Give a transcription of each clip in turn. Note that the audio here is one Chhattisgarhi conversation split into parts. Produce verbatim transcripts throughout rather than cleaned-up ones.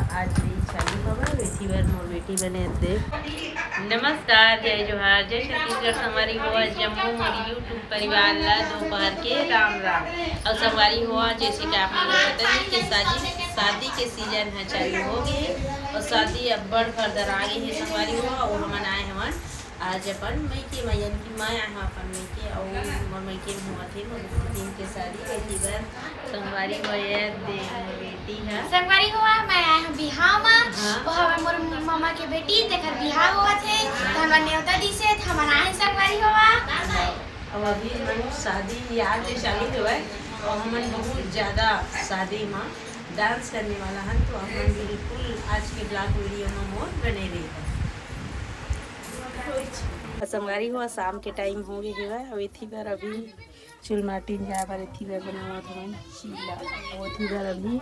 आज भी चालू हवय, बेटी बर मोर बेटी बने दे। नमस्कार, जय जोहार, जय छत्तीसगढ़। संगवारी हो, जम्मो मोर YouTube परिवार ला दोपहर के राम राम। अउ संगवारी हो, जैसे कि आप मन ला पता है कि शादी, शादी के सीजन ह चालू हो गए हे अउ शादी अब्बड़ फरदरा गे हे संगवारी हो। अउ हमन आए हवन आज अपन मइके म, यानी कि मैं आए हूँ अपन मइके, अउ मोर मइके में होवत हे मोर दीदी के शादी। एती बर संगवारी हो, ये दे मोर बेटी ह। संगवारी हो, मैं आए हूँ बिहाव म। हाँ। वो हवय मोर ममा के बेटी, तेकर बिहाव होवत हे, त हमन नेवता दिसे, त हमन आए हन संगवारी हो। अब अभी हमन शादी आज ले चालू होवय, अउ हमन बहुत ज्यादा शादी म डांस करने वाला हन, तो हमन बिल्कुल आज के vlog video म मोर बने रही। संगवारी हो, शाम के टाइम हो गए हेवय, अउ एथी बर अभी चुलमाटी जाए बर एथी बर बनावत हवन चीला, अउ एथी बर अभी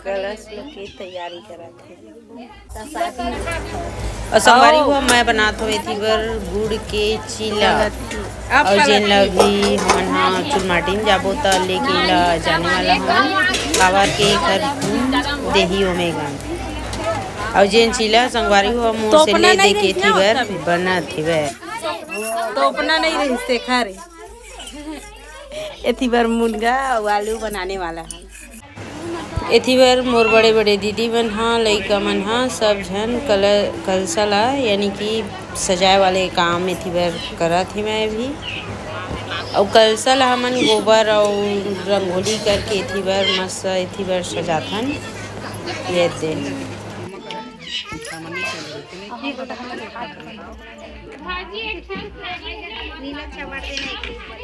कलश के तैयारी करत हे। अउ संगवारी हो, मैं बनात हव एथी बर गुड़ के चीला, अउ जेन ला भी हमन ह चुलमाटी म जाबो त लेके ला जाने वाला हन, काबर के एकर गुण देही ओमे गा। अउ जेन चीला संगवारी हो मोर से ले दे के एथी बर बनत हेवय। तो अपना नहीं रही से खा रही। एथी बर मुनगा अउ आलू बनाने वाला है। एथी बर मोर बड़े बड़े दीदी मन हा, लइका मन हा, सब झन कल-, कलसा ला यानी कि सजाए वाले काम एथी बर करत हे मैं भी। अउ कलसा ला हमन गोबर अउ रंगोली करके एथी बर मस्त एथी बर सजाथन। ये दे। भाजी एक ठन नीला चमर देना एक ऊपर।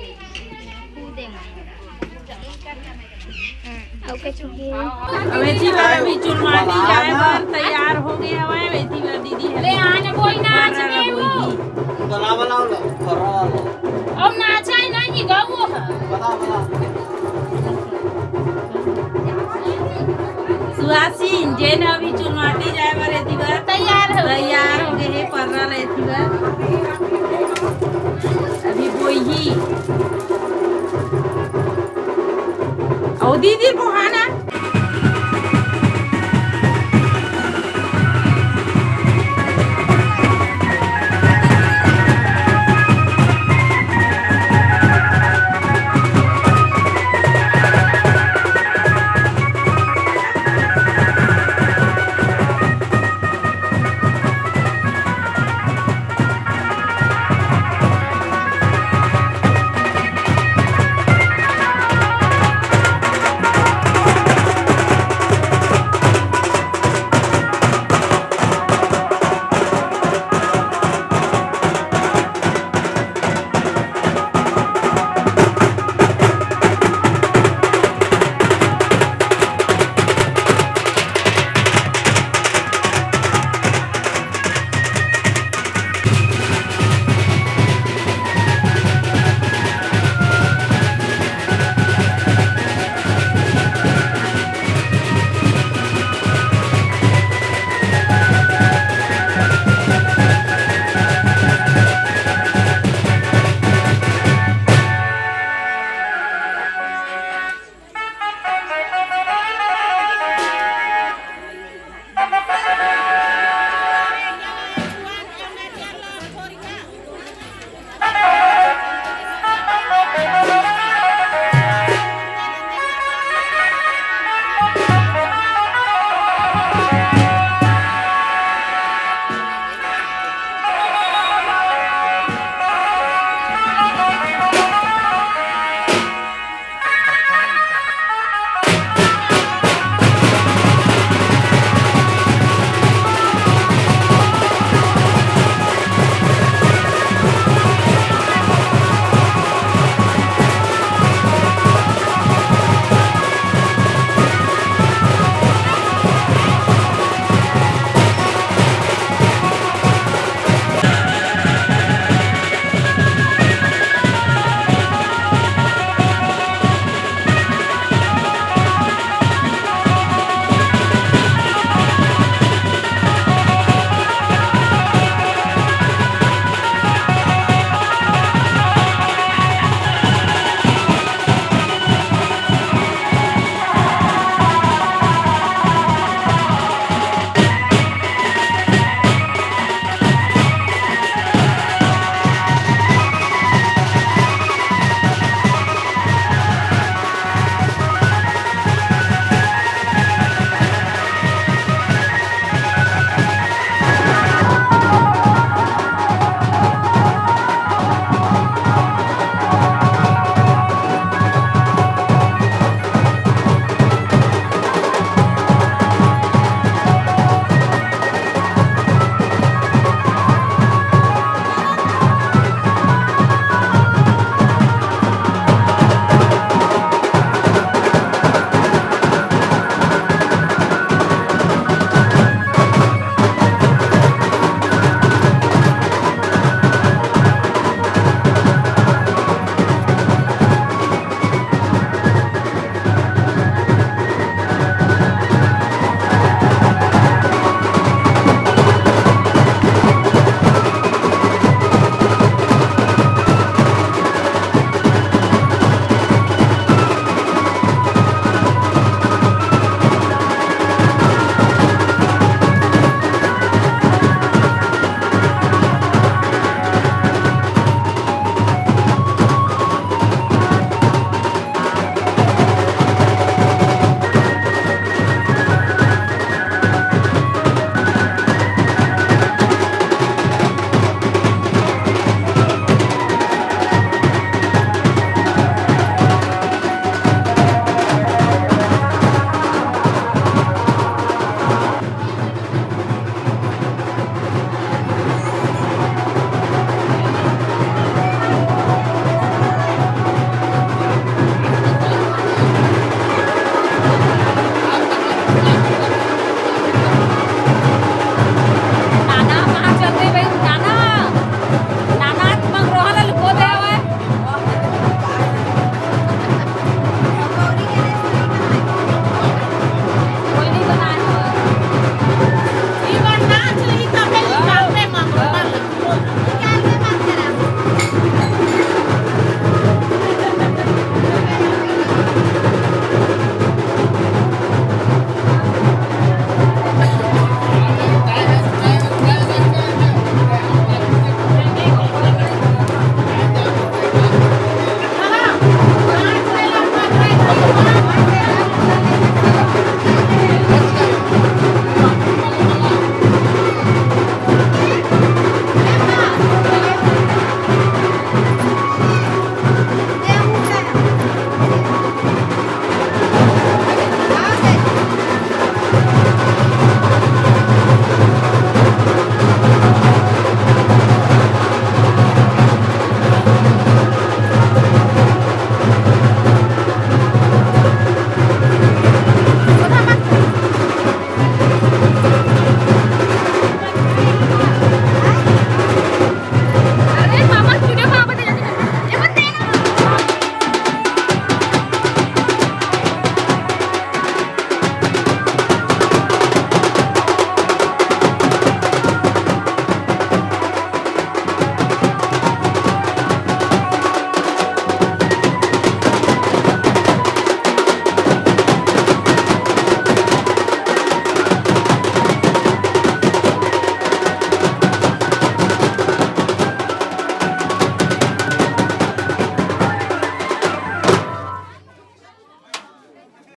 कूदे मत। हम्म, अउ कछु के। अब एथी बर अभी चुलमाटी जाए बर तैयार हो गए हवय, एथी बर दीदी ह। ले आने बोई ना, आज में वो। बना, बना, बना। अउ नाचा है ना, ये गाँव वो है। बना, बना। सुहासिन, जेन अभी चुलमाटी जाए बर एती बर तैयार हो। तैयार हो गए हे, पर्रा ल एती बर। अभी बोइही। अउ दीदी बोहाना।